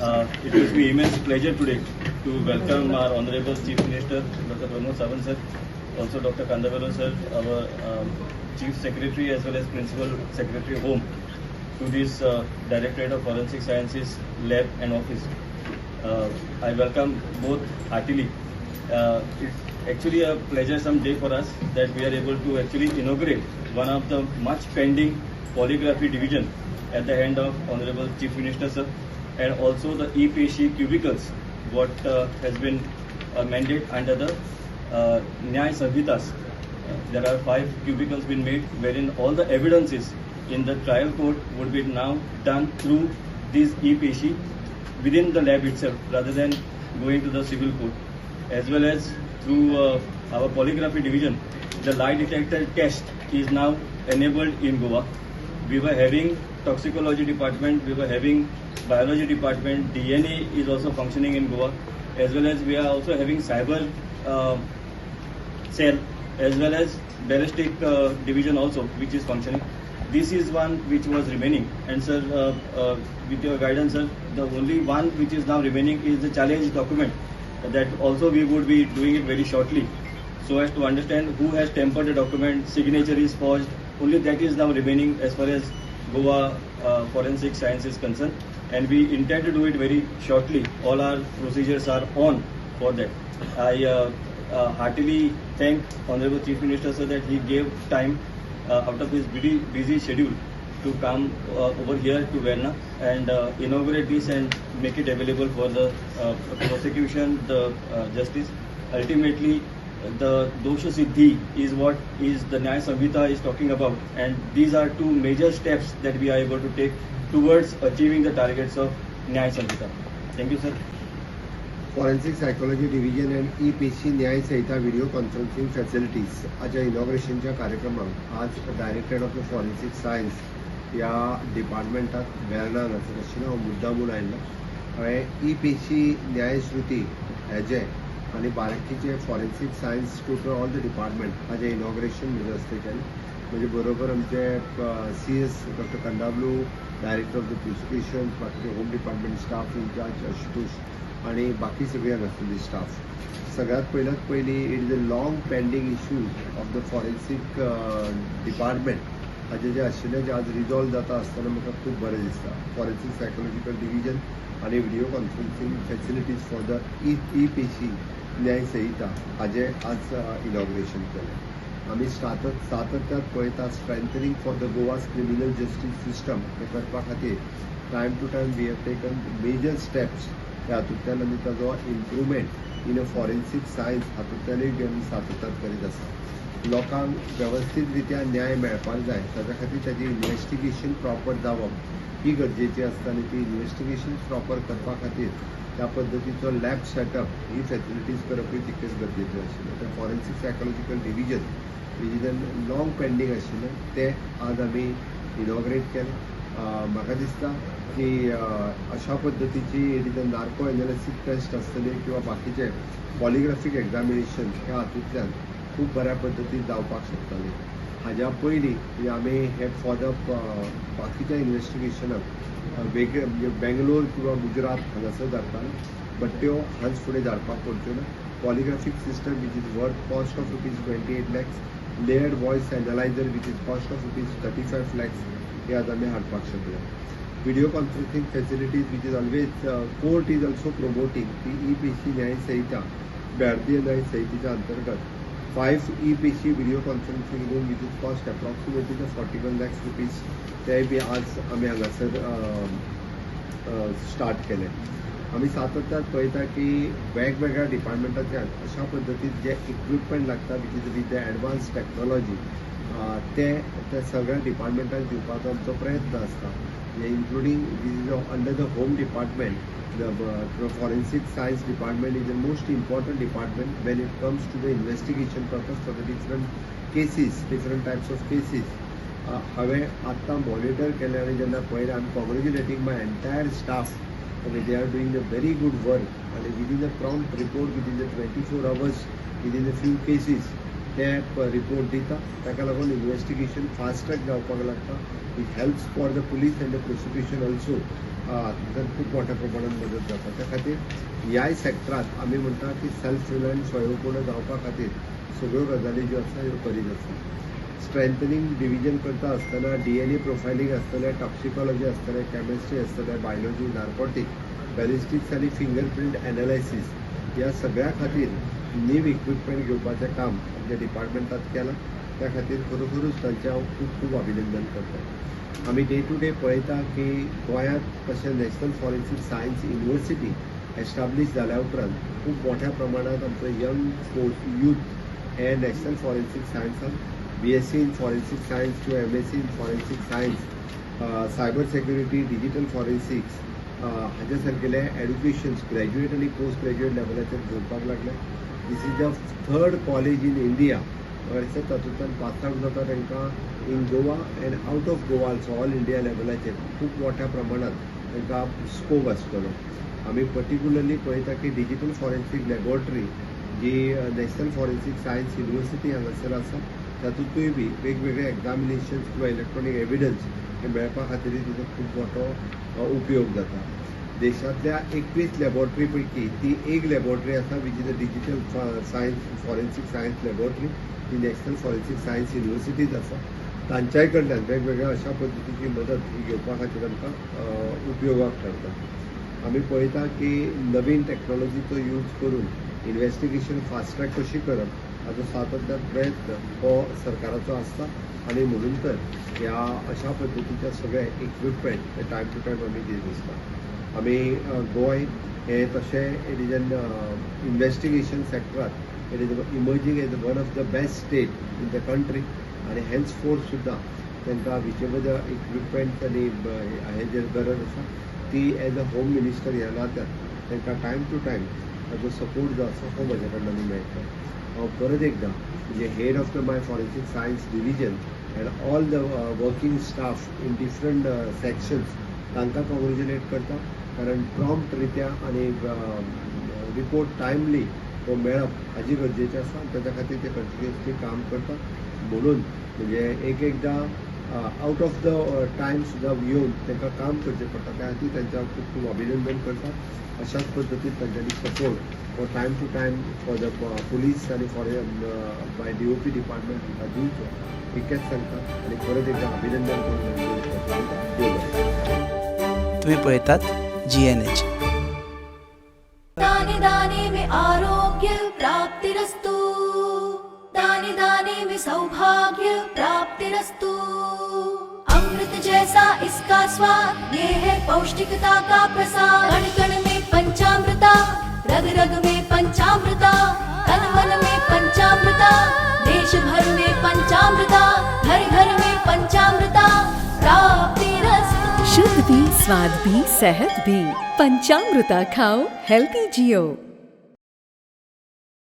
It gives me immense pleasure today to welcome our Honorable Chief Minister, Dr. Pramod Sawant sir, also Dr. Kandavelu sir, our Chief Secretary as well as Principal Secretary Home, to this Directorate of Forensic Sciences lab and office. I welcome both heartily. It's actually a pleasuresome day for us that we are able to actually inaugurate one of the much pending polygraphy division at the hand of Honorable Chief Minister sir, and also the e-Peshi cubicles, what has been mandate under the Nyaya Samhitas. There are 5 cubicles been made wherein all the evidences in the trial court would be now done through this e-Peshi within the lab itself rather than going to the civil court, as well as through our polygraphy division. The lie detector test is now enabled in Goa. We were having toxicology department, we were having biology department, DNA is also functioning in Goa, as well as we are also having cyber cell, as well as ballistic division also, which is functioning. This is one which was remaining, and sir, with your guidance, sir, the only one which is now remaining is the challenge document, that also we would be doing it very shortly, so as to understand who has tampered the document, signature is forged. Only that is now remaining as far as Goa forensic science is concerned, and we intend to do it very shortly. All our procedures are on for that. I heartily thank Honorable Chief Minister sir that he gave time out of his busy schedule to come over here to Verna and inaugurate this and make it available for the prosecution, the justice. Ultimately, the Dosha Siddhi is what is the Nyaya Samhita is talking about, and these are two major steps that we are able to take towards achieving the targets of Nyaya Samhita. Thank you, sir. Forensic Psychology Division and e-Peshi Nyaya Sanhita video conferencing facilities हाच्या इनॉग्रेशनच्या कार्यक्रमाक आज Directorate of the Forensic Science ह्या डिपार्टमेंटात वेर्णा हांगासर आशिल्लो. हांव मुद्दाम म्हूण आयिल्लो. हांवें ई-पेशी न्यायश्रुती हेजें आनी बाराकीचे forensic science total all the department हाजें इनॉग्रेशन म्हजे हस्ते केलें. म्हजे बरोबर आमचे CS Doctor Kandavlu, Director of the Prosecution, बाकीचे home department staff incharge Ashutosh आणि बाकी सगळी हांगासरली स्टाफ. सगळ्यात पयल्यात पयलीं it is a long pending issue of the forensic department हाजें जें आशिल्लें जें आज रिजॉल्व जाता आसतना म्हाका खूब बरें दिसता. फॉरेन्सीक सायकोलॉजिकल डिविजन आनी video conferencing facilities for the e-Peshi Nyaya Sanhita हाजें आज इनॉग्रेशन केलें. आमी सातत्यात पळयता strengthening for the Goa's criminal justice system हें करपा खातीर time to time we have taken major steps. हातूंतल्यान आमी ताजो improvement in a forensic science हातूंतल्यानूय बी आमी सातत्यात करीत आसा. लोकांक वेवस्थीत रित्या न्याय मेळपाक जाय, ताच्या खातीर ताजी इन्वेस्टिगेशन प्रॉपर जावप ही गरजेची आसता आनी ती इन्वेस्टिगेशन प्रॉपर करपा खातीर त्या पद्दतीचो लॅब सेटअप ही फॅसिलिटीज करपूय तितकेच गरजेचें आशिल्लें. तें forensic psychological division which is a long pending आशिल्लें तें आज आमी इनॉग्रेट केलें. म्हाका दिसता की अशा पद्दतीची it is a narco analysis test आसतली किंवा बाकीचे पॉलिग्राफीक एग्जामिनेशन ह्या हातूंतल्यान खूब बऱ्या पद्दतीन जावपाक शकतालें. हाज्या पयलीं म्हणजे आमी हे फॉर the बाकीच्या इन्वेस्टिगेशनाक वेगळे म्हणजे बेंगलोर किंवा गुजरात हांगासर धाडटाले, बट त्यो हांच फुडें धाडपाक पडच्यो ना. Polygraphic system which is worth cost of rupees 28 lakhs, layered voice analyzer which is cost of rupees 35 lakhs हे आज आमी हाडपाक शकले. Video conferencing facilities which is always court is also promoting ती ई-पेशी न्याय संहिता भारतीय न्याय संहितेच्या अंतर्गत 5 e-Peshi video conferencing room which is cost approximately the 41 lakhs rupees तेय बी आज आमी हांगासर स्टार्ट केले. आमी सातत्यात पळयता की वेगवेगळ्या डिपार्टमेंटाच्यान अशा पद्दतीन जे इक्विपमेंट लागता which is with the advance technology ते त्या सगळ्या डिपार्टमेंटाक दिवपाचो आमचो प्रयत्न आसता, including this is under the home department. The forensic science department is the most important department when it comes to the investigation purpose for the different cases, different types of cases. हांवें आत्तां monitor केलें आनी जेन्ना पळयलें, I am congratulating my entire staff. They are doing a very good work आनी within the prompt report, within the 24 hours, within the few cases ते report दिता. ताका लागून इन्वेस्टिगेशन फास्ट ट्रॅक जावपाक लागता. It helps for the police and the prosecution also. हातूंतल्यान खूब मोठ्या प्रमाणात मदत जाता. त्या खातीर ह्याय सेक्टरांत आमी म्हणटा की सेल्फ रिलायंट स्वयंपूर्ण जावपा खातीर सगळ्यो गजाली ज्यो आसा ह्यो करीत आसा. स्ट्रेंथनिंग डिविजन करता आसतना DNA profiling आसतलें, टॉक्सिकॉलॉजी आसतलें, केमिस्ट्री आसतलें, बायोलॉजी, नार्कोटीक, बॅलिस्टिक्स आनी फिंगरप्रिंट एनालायसीस ह्या सगळ्या खातीर न्यू इक्विपमेंट घेवपाचें काम आमच्या डिपार्टमेंटात केलां. त्या खातीर खरोखरूच तांचें हांव खूब खूब अभिनंदन करता. आमी डे टू डे पळयता की गोंयांत तशें national forensic science university establish जाल्या उपरांत खूब मोठ्या प्रमाणांत आमचो यंग फोर्स यूथ हे नॅशनल फॉरेन्सीक सायन्सान BSc in forensic science किंवा MSc in forensic science, cyber security, digital forensics हाज्या सारकेले एड्युकेशन्स ग्रॅज्युएट आनी पोस्ट ग्रॅज्युएट लेवलाचेर घेवपाक लागले. This is the third college in India. म्हाका तातूंतल्यान पास आवट जाता तांकां in Goa and out of Goa also all India लेवलाचेर खूब मोठ्या प्रमाणात तांकां स्कोप आसतलो. आमी पर्टिक्युलरली पळयता की डिजीटल फॉरेन्सीक लॅबोरेटरी जी नॅशनल फॉरेन्सीक सायन्स युनिवर्सिटी हांगासर आसा तातूंतूय बी वेगवेगळे एग्जामिनेशन्स किंवा इलेक्ट्रॉनीक एविडन्स हे मेळपा खातीर तिचो खूब मोठो उपयोग जाता. देशांतल्या 21 लॅबोरेटरी पैकी ती एक लॅबोरेटरी आसा which is a digital science forensic science laboratory. ती नॅशनल फॉरेन्सीक सायन्स युनिवर्सिटीज आसा. तांच्याय कडल्यान वेगवेगळ्या अशा पद्दतीची मदत ही घेवपा खातीर आमकां उपयोगाक ठरता. आमी पळयता की नवीन टॅक्नोलॉजीचो यूज करून इन्वेस्टिगेशन फास्ट ट्रॅक कशी करप हाचो सातत्यान प्रयत्न हो सरकाराचो आसता आनी म्हणून तर ह्या अशा पद्दतीच्या सगळे इक्विपमेंट हे टायम टू टायम आमी दीत आसता. आमी गोंय हें तशें it is an investigation सेक्टरात it is emerging as one of the best state in the country आनी हेन्स फोर्थ सुद्दां तांकां विचएवर the equipment आनी हे जे गरज आसा ती एज अ होम मिनिस्टर ह्या नात्यान तांकां टायम टू टायम ताजो सपोर्ट जो आसा हो म्हज्या कडल्यान मेळटा. हांव परत एकदां म्हणजे head of the my forensic science division and all the working staff in different sections तांकां कॉंग्रेच्युलेट करता, कारण प्रॉम्प्ट रित्या आनी रिपोर्ट टायमली हो मेळप हाजी गरजेचें आसा. ताच्या खातीर ते कंटिन्युअसली काम करता म्हणून म्हणजे एक एकदां आउट ऑफ the time सुद्दां येवन तांकां काम करचें पडटा. त्या खातीर तांचें हांव खूब खूब अभिनंदन करता. अशाच पद्दतीन तांच्यांनी सपोर्ट हो time to time for the police आनी for by DOP department तांकां दिवचो इतकेंच सांगता आनी परत एकदां अभिनंदन करून देव बरें. तुम्ही पळयतात GNH. दाने दाने में आरोग्य प्राप्तिरस्तु, दाने दाने में सौभाग्य प्राप्तिरस्तु. अमृत जैसा इसका स्वाद, ये है पौष्टिकता का प्रसाद. कण कण में पंचामृता, रग रग में पंचामृता, तन मन में पंचामृता, देश भर में पंचामृता, घर घर में पंचामृता प्राप्तिरस्तु. शुद्ध भी, स्वाद भी, सेहत भी. पंचामृता खाओ, हेल्दी जियो.